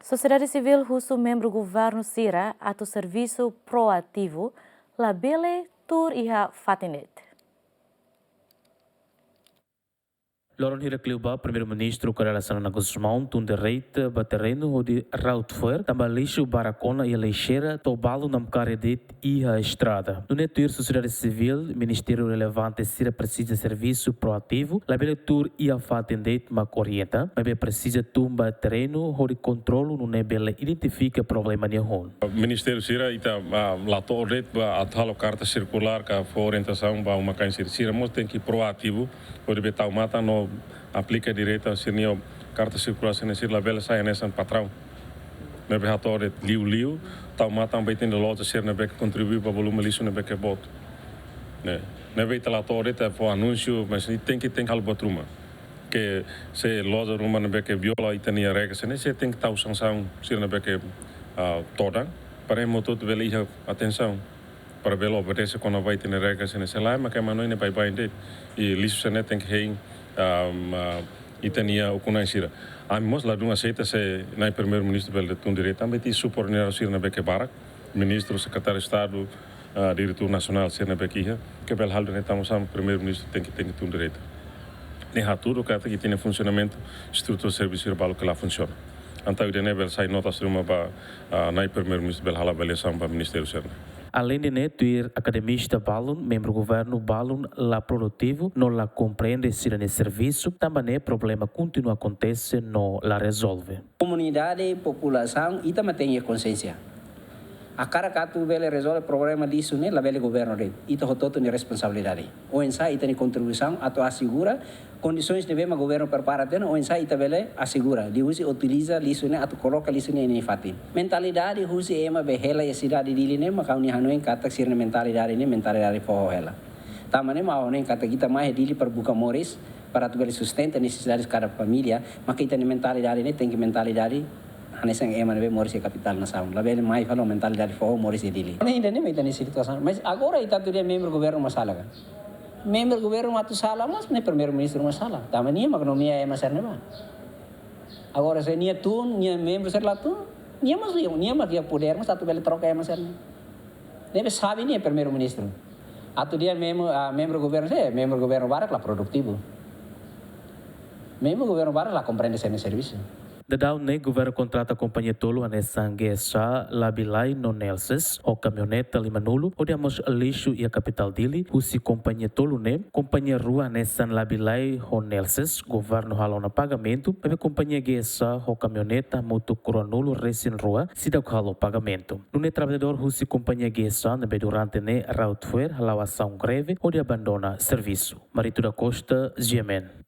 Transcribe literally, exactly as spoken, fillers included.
Sosiedade sivíl husu membru governu sira atu servisu proativu, labele tuur iha fatin de'it. Loron hirak liubá, Primeiru-Ministru Kay Rala Xanana Gusmão tun direita ba terrenu hodi rauta fo'er tanba lixu barak ona iha lixeira to'o balun namkari de'it iha estrada. Nune'e tuir sosiedade sivíl, ministériu relevante sira presiza servisu proativu, labele tuur iha fatin de'it mak orienta, maibé presiza tun ba terrenu hodi kontrolu nune'e bele identifika problema nia hun. Ministériu sira ita, ah, la to'o de'it ba atu halo karta sirkulár ka fó orientasaun ba uma-kain sira, sira mós tenke proativu, hodi bele tau matan no aplika direita sira-nia karta sirkulár sira-ne'e, sira labele sai hanesan patraun ne'ebé hato'o de'it liuliu, tau matan ba ita-nia loja sira ne'ebé ke kontribui ba volume lixu ne'ebé ke boot. Ne'e, ne'ebé ita la to'o de'it ita fó anúnsiu, mas ita tenke, tenke halo buat ruma. Ke se loja ruma ne'ebé ke viola ita-nia regra sira-ne'e, sira tenke tau sansaun sira ne'ebé ke, ah, todan, para ema hotu-hotu bele iha atensaun, para bele obedese kona-ba ita-nia regra sira-ne'e. Se lae, mak ema hanoin ne'e baibain de'it. I lixu sira-ne'e tenke hein, ah, ah, ita-nia ukun-na'in sira. Ami mós ladún aseita se Nai Primeiru-Ministru bele tun direita, tanba ita iha subordinadu sira ne'ebé ke barak, ministru, sekretáriu Estadu, ah, diretór nasionál sira ne'ebé ke iha, ke bele halo de'it, entaun mós Primeiru-Ministru tenke, tenke tun direita. Ne'e hatudu katak ita-nia funsionamentu, estrutura servisu sira balu ke la funsiona. Entaun ida-ne'e bele sai nota ruma ba, ah, Nai Primeiru-Ministru bele halo avaliasaun ba ministériu sira-ne'e. Aleinde ne'e, tuir akademista balun, membru governu balun la produtivu no la komprende sira-nia servisu, tanba ne'e problema kontinua akontese no la rezolve. Komunidade, populasaun, ita mak tenke konsiénsia. Hakarak atu bele rezolve problema lixu ne'e, labele governu de'it. Ita hotu-hotu nia responsabilidade. Oinsá ita-nia kontribuisaun atu asegura kondisoens ne'ebé mak governu prepara tiha ona, oinsá ita bele asegura. Liuhusi utiliza lixu ne'e atu koloka lixu ne'e iha nia fatin. Mentalidade husi ema be hela iha sidade Dili ne'e, mak ha'u-nia hanoin katak sira-nia mentalidade ne'e mentalidade foho hela. Tanba ne'e mak ha'u hanoin katak ita mai iha Dili para buka moris, para atu bele sustenta nesesidades kada família, maka ita-nia mentalidade ne'e tenke mentalidade hanesan ema ne'ebé moris iha kapitál nasaun. Labele mai fali ho mentalidade foho moris iha Dili. Ne'e ida-ne'e mak ita-nia situasaun. Mas agora ita atu dehan membru governu mak sala ka? Membru governu atu sala, mas ne'e Primeiru-Ministru mak sala. Tanba nia mak nomeia ema sira-ne'e ba. Agora se nia tun, nia membru sira la tun, nia mós liu, nia mak iha podér, mas atu bele troka ema sira-ne'e. Ne'ebé sabe nia Primeiru-Ministru. Atu dehan membru, ah, membru governu, se membru governu barak la produtivu. Membru governu barak la komprende sira-nia servisu. Daudaun ne'e, governu kontrata kompañia tolu hanesan GSA, Labilai no Nelces, ho kamioneta lima-nulu, hodi hamoos lixu iha kapitál Dili. Husi kompañia tolu ne'e, kompañia rua hanesan Labilai ho Nelces, governu halo ona pagamentu, maibé kompañia GSA ho kamioneta hamutuk ruanulu-resin-rua seidauk halo pagamentu. Nune'e traballadór husi kompañia GSA ne'ebé durante ne'e rauta fo'er hala'o asaun greve hodi abandona servisu. Marito da Costa, G M N.